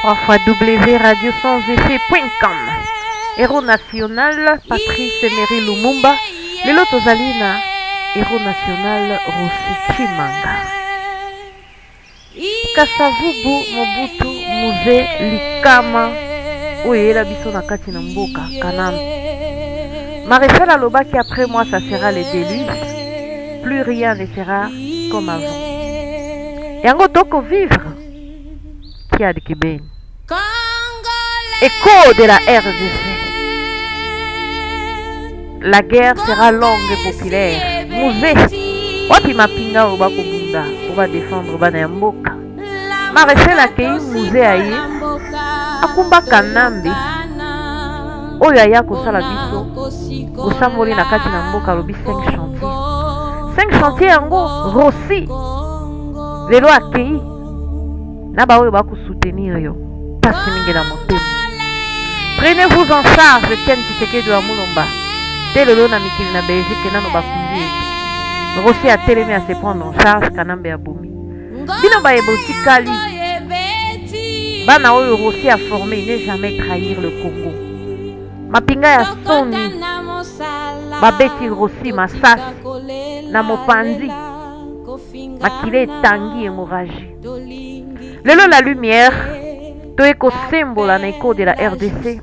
3 fois W radio sans effet.com. Héros national Patrice Emery Lumumba, lelo tozali na héros national Rossy Tshimanga. Kasavubu Mobutu Mzee likama oyo eyela biso na kati na mboka Kanambe. Maréchal alobaki après moi ça sera le déluge, plus rien ne sera comme avant. Yango toko vivre Kiadi Kibeni. Écho de la RDC. La guerre sera longue et populaire. Mzee, wapi mapinga oyo bakobunda po badefendre bana ya mboka? Maréchal akei Mzee aye akumba Kanambe oyo aya kosala biso bosamboli na kati na mboka, alobi 5 chantier 5 chantier yango. Rossy lelo akei na baoyo bakosoutenir yo, pasi mingi na motema. Prenez-vous en charge, Etienne Tshisekedi wa Mulumba. Te lelo na mikili na Belgique nano bakundi ete Rossy atelemi à se prendre en charge. Kanambe abomi bino bayeba otikali bana oyo Rossy a formé ne jamais trahir le Congo. Mapinga ya soni babeti Rossy masasi na mopanzi, makila etangi, hémorragie. Lelo la lumière toye kosembola na Écho de la RDC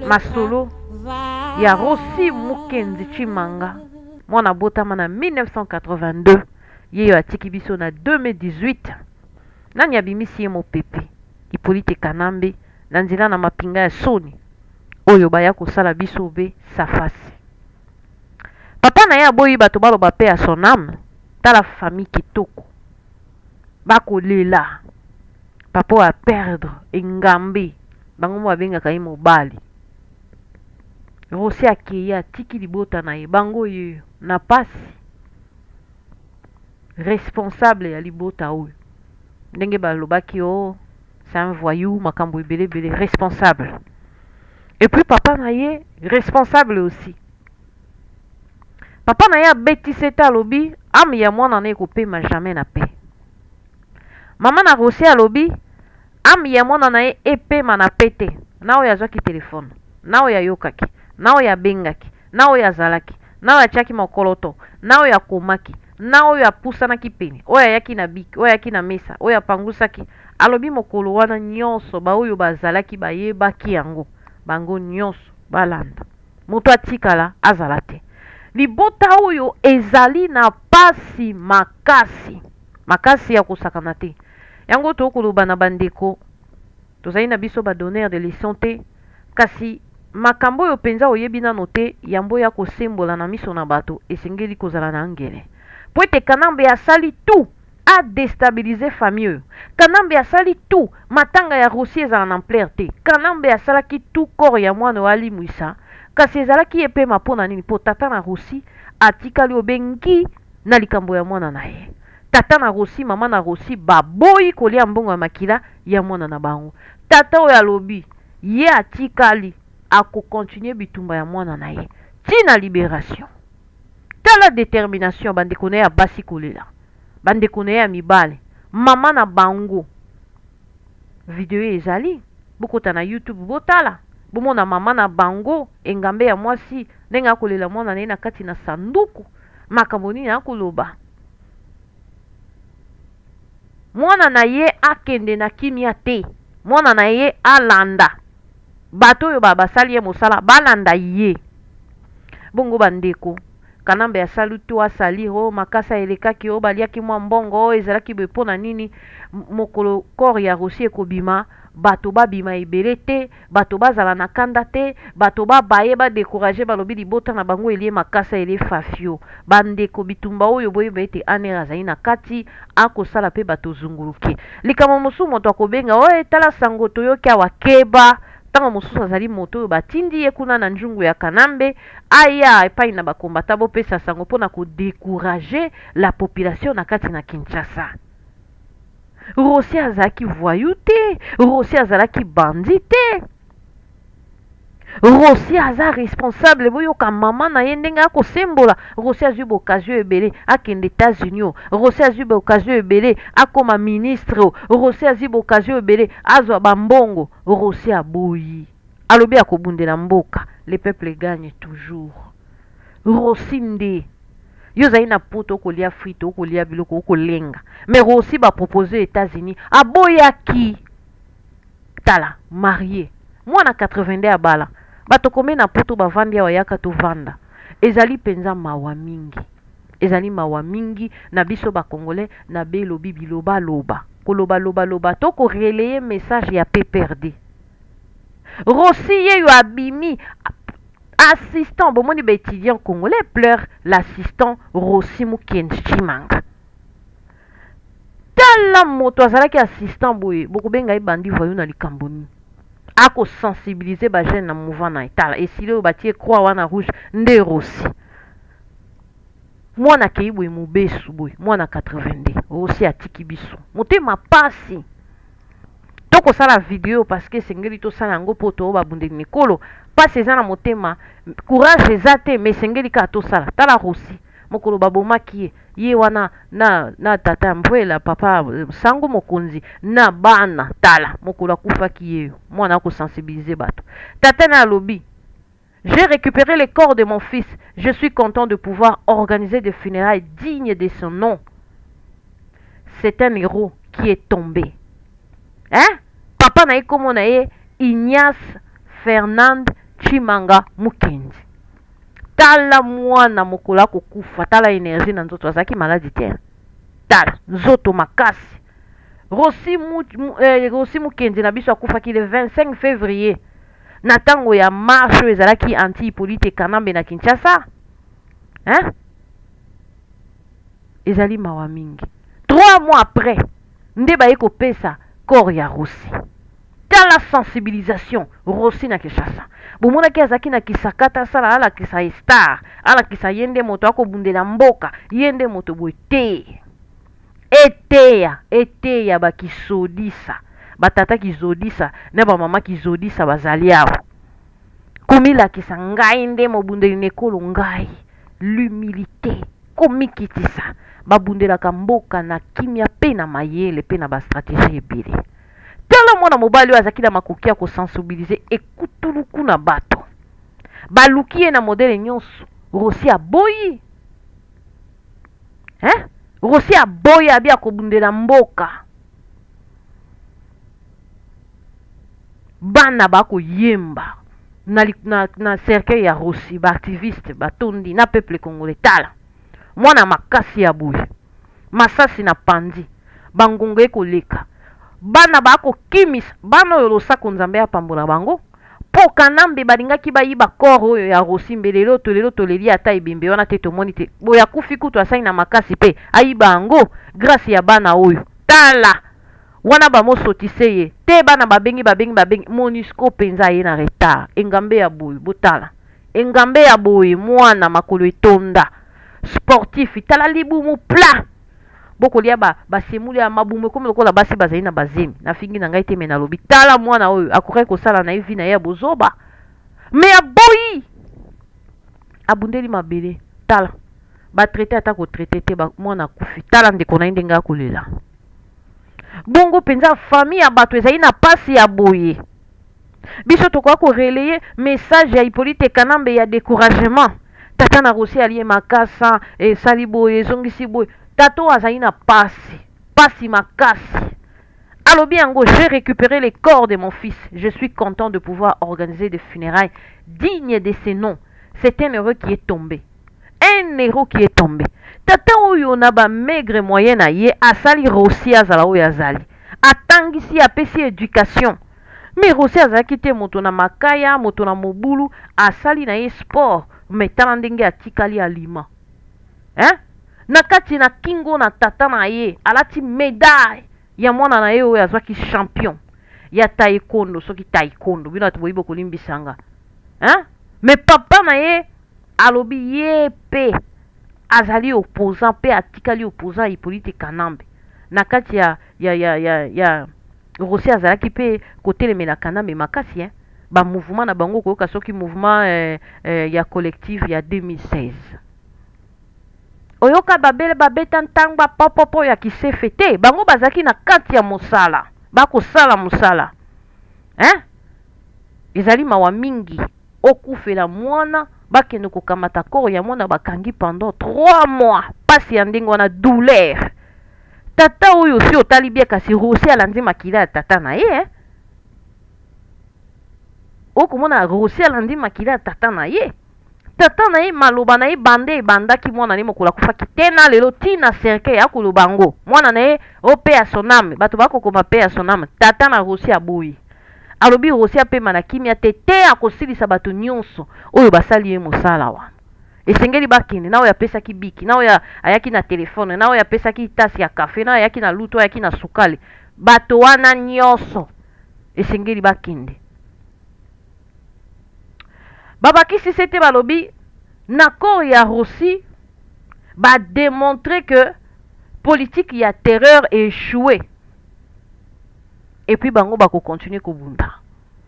masolo ya Rossy Mukendi Tshimanga, mwana botama na 1982, ye oyo atiki biso na 2018. Nani abimisi ye mopepe? Hippolyte Kanambe na nzela na mapinga ya soni oyo baya kosala biso be safasi. Papa na ye aboyi bato baloba mpe ya son âme. Tala famille kitoko bakolela papa oyo aperdre engambe. Bango mo babengaka ye mobali. Rossy akei, atiki libota na ye, bango ye na pasi. Responsable ya libota oyo, ndenge balobaki o c'est un voyou, makambo ebele ebele, responsable. Et puis papa na ye responsable aussi. Papa na ye abetisi ete alobi âme ya mwana na ekopema jamais na paix. Mama na Rossy alobi âme ya mwana na ye epema na paix te. Na oyo azwaki telefone, na oyo ayokaki, na oyo abengaki, na oyo azalaki, na oyo atiaki mokoloto, na oyo akomaki, na oyo apusanaki pene, oyo ayaki na bic, oyo ayaki na mesa, oyo apangusaki, alobi mokolo wana nyonso baoyo bazalaki bayebaki yango, bango nyonso balanda, moto atikala azala te. Libota oyo ezali na pasi makasi makasi ya kosakana te. Yango tokoloba na bandeko, tozali na biso badonneur de leçon te, kasi makambo oyo mpenza oyebi nano te yambo ya kosembola na miso na bato, esengeli kozala na ngele, po ete Kanambe asali tout adéstabiliser famille oyo. Kanambe asali tout matanga ya Rossy ezala na ampleur te. Kanambe asalaki tout corps ya mwana oyo alimwisa, kasi ezalaki ye pema. Mpo na nini? Mpo tata na Rossy atikali obengi na likambo ya mwana na ye. Tata na Rossy, mama na Rossy baboyi kolia mbongo ya makila ya mwana na bango. Tata oyo alobi ye atikali akocontinuer bitumba ya mwana na ye ntina libération. Tala détermination. Bandeko na ye ya basi kolela, bandeko na ye ya mibale, mama na bango, video ezali, bokota na YouTube, botala, bomona mama na bango engambe ya mwasi ndenge akolela mwana na ye na kati na sanduku. Makambo nini akoloba? Mwana na ye akende na kimia te. Mwana na ye alanda bato oyo basali ye mosala, balanda ye bongo. Bandeko, Kanambe asali to asali o makasa elekaki oyo baliaki mwa mbongo oyo ezalaki boye. Mpo na nini mokolo corps ya Rossy ekobima, bato babima ebele te, bato bazala na kanda te, bato babaye badécourager, balobi libota na bango elie makasa, elie fafio? Bandeko, bitumba oyo boyeba ete ANR azali na kati, akosala mpe bato zunguluke. Likambo mosusu, moto akobenga oyo etala sango toyoki awa, keba, ntango mosusu azali moto oyo batindi ye kuna na njungu ya Kanambe, aya epai na bakombata, bopesa sango mpona kodécourager la population na kati na Kinshasa. Rossy azalaki voyou te, Rossy azalaki bandit te. Rossy aza responsable, boyoka mama na ye ndenge akosembola. Rossy azwi baoccasion ebele akende États-Unis o. Rossy azwi baoccasion ebele akoma ministre o. Rossy azwi baoccasion ebele azwa bambongo. Rossy aboyi, alobi akobundela mboka. Le peuple gagne toujours. Rossy nde yo ozali na poto, okolia frite, okolia biloko, okolenga, mais Rossy bapropose États-Unis, aboyaki. Tala, marie mwana 82, abala bato kombe na poto, bavandi awa, yaka tovanda. Ezali mpenza mawa mingi, ezali mawa mingi na biso bacongolais na belobi bilobaloba, kolobaloba to korelayer message ya PPRD. Rossy yeyo abimi assistant. Bomoni, baétudiant congolais pleure l'assistant Rossy Mukendi Tshimanga. Tala, moto azalaki assistant boye, bokobenga ye bandi voyou na likambo nini? Akosensibiliser bajeune na mouvement na ye. Tala esili oyo batie croix wana rouge nde Rossy. Mwana akei boye, mobesu boye, mwana 82. Rossy atiki biso motema pasi. Tokosala video parce que esengeli tosala yango mpo toyo babundeli mikolo. Mpasi eza na motema, courage eza te, mais esengeli kaka tosala. Tala Rossy, mokolo babomaki ye, ye wana na tata Mvwela, papa sango mokonzi na bana. Tala mokolo akufaki, ye mwana akosensibiliser bato. Tata na alobi: «J'ai récupéré le corps de mon fils. Je suis content de pouvoir organiser des funérailles dignes de son nom. C'est un héros qui est tombé.» Hein? Papa na ye, kombo na ye Ignace Fernand Tshimanga Mukendi. Tala mwana mokolo akokufa, tala énergie na nzoto, azalaki maladi te. Tala nzoto makasi. Rossy Mukendi na biso akufaki le 25 février na ntango ya marche oyo ezalaki anti Hippolyte Kanambe na Kinshasa, hein? Ezali mawa mingi. 3 mois après nde baye kopesa corps ya Rossy. Tala sensibilisation Rossy na Kinshasa. Bomonaki azalaki na Kisakata, asala, alakisa ye star, alakisa ye nde moto akobundela mboka, ye nde moto boye te. Eteya, eteya bakisodisa, batata kizodisa na bamama kizodisa bazali awa komilakisa ngai nde mobundeli na ekolo ngai. L'humilité, komikitisa. Babundelaka mboka na kimia mpe na mayele mpe na bastratégie ebele. Tala mwana mobali oyo azalaki na makoki ya kosensibiliser ekutuluku na bato, baluki ye na modèle nyonso. Rossy aboyi, hein? Rossy aboyi, abi akobundela mboka. Bana bakoyemba na cercueil ya Rossy, baactiviste batondi na peuple congolais. Tala mwana makasi ya boye, masasi na pandi, bangonga ekoleka, bana bakokimisa bana oyo. Losako, Nzambe apambola bango, mpo Kanambe balingaki bayiba corps oyo ya Rossy. Mbe lelo tolelo toleli ata ebembe wana te, tomoni te. Boye akufi kutu, asali na makasi mpe ayiba yango grâce ya bana oyo. Tala wana, bamosotise ye te. Bana babengi, babengi, babengi MONUSCO mpenza aye na retard. Engambe ya boye, botala engambe ya boye, mwana makolo etonda, sportif. Tala libumu plat, bokolia basemuli ya mabumu ekomi lokola basi bazali na bazemi. Nafingi na ngai te, me nalobi tala mwana oyo akokaki kosala na ye vie na ye ya bozoba, me aboyi, abundeli mabele. Tala batraite, ata kotraite te, mwana akufi. Tala ndeko na ye ndenge akolela bongo. Mpenza famille ya bato ezali na pasi ya boye, biso tokoka korelayer message ya Hippolyte Kanambe ya découragement. Tata na Rossy alie makasa, esali boye, ezongisi boye. Tata oyo azali na pasi, pasi makasi. Alobi yango: «J'ai récupéré le corps de mon fils. Je suis content de pouvoir organiser des funérailles dignes de ce nom. C'est un héros qui est tombé, un héros qui est tombé.» Tata oyo na bamaigre moyen na ye asali Rossy azala oyo azali, atangisi, apesi éducation. Mais Rossy azalaki te moto na makaya, moto na mobulu, asali na ye sport. Me tala ndenge atikali alima, hein? Na kati na kingo na tata na ye alati médaille ya mwana na ye oyo azwaki champion ya taekwondo, soki taekwondo, bino bato boyibi, kolimbisanga, hein? Mais papa na ye alobi ye mpe azali opposant mpe atikali opposant Hippolyte Kanambe. Na kati ya Rossy azalaki mpe kotelemela Kanambe makasi, hein? Ba mouvement na bango, koyoka soki mouvement ya collective ya 2016, oyoka babele babeta ntango bapopopo ya kisefe te. Bango bazalaki na kati ya mosala, bakosala mosala, hein? Ezali mawa mingi, okufela mwana, bakende kokamata corps ya mwana, bakangi pendant 3 mois. Pasi ya ndenge wana, douleur. Tata oyo si otali bien, kasi Rosi alandi makila ya tata na ye, eh? Okomona Rosi alandi makila ya tata na ye. Tata na ye, maloba na ye bande ebandaki mwana na ye mokolo akufaki te na lelo, ntina cercueil akoloba yango mwana na ye o paix à son âme. Bato bakokoma paix à son âme. Tata na Rosi aboyi, alobi Rosi apema na kimia te te, akosilisa bato nyonso oyo basali ye mosala wana. Esengeli bakende na oyo apesaki biki, na oyo ayaki na telefone, na oyo apesaki tasi ya kafe, na oyo ayaki na lutu, oyo ayaki na sukali. Bato wana nyonso esengeli bakende. Babakisi se te, balobi na corps ya Rosi badémontrer que politique ya terreur échoué et puis bango bakocontinuer kobunda.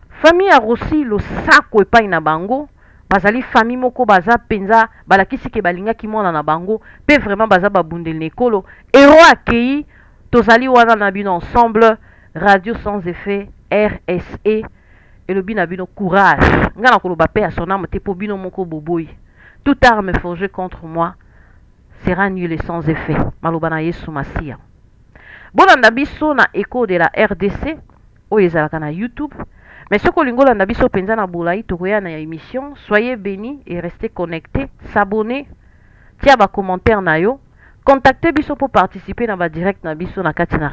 Famille ya Rosi, losako epai na bango. Bazali famille moko baza mpenza, balakisi ke balingaki mwana na bango mpe vraiment baza babundeli na ekolo. Héros akei, tozali wana na bino ensemble. Radio Sans Effet RSE elobi na bino courage. Ngai na koloba paix à son âme te mpo bino moko boboyi. Toute arme forgée contre moi sera nulle et sans effet, maloba na Yesu Masiya. Bolanda biso na Echo de la RDC oyo ezalaka na YouTube, mais soki olingi olanda biso mpenza na bolai, tokoya na émission. Soyez bénis et restez connectés. S'abonner, tia bacommentaire na yo, contacte biso mpo participer na badirect na biso na kati na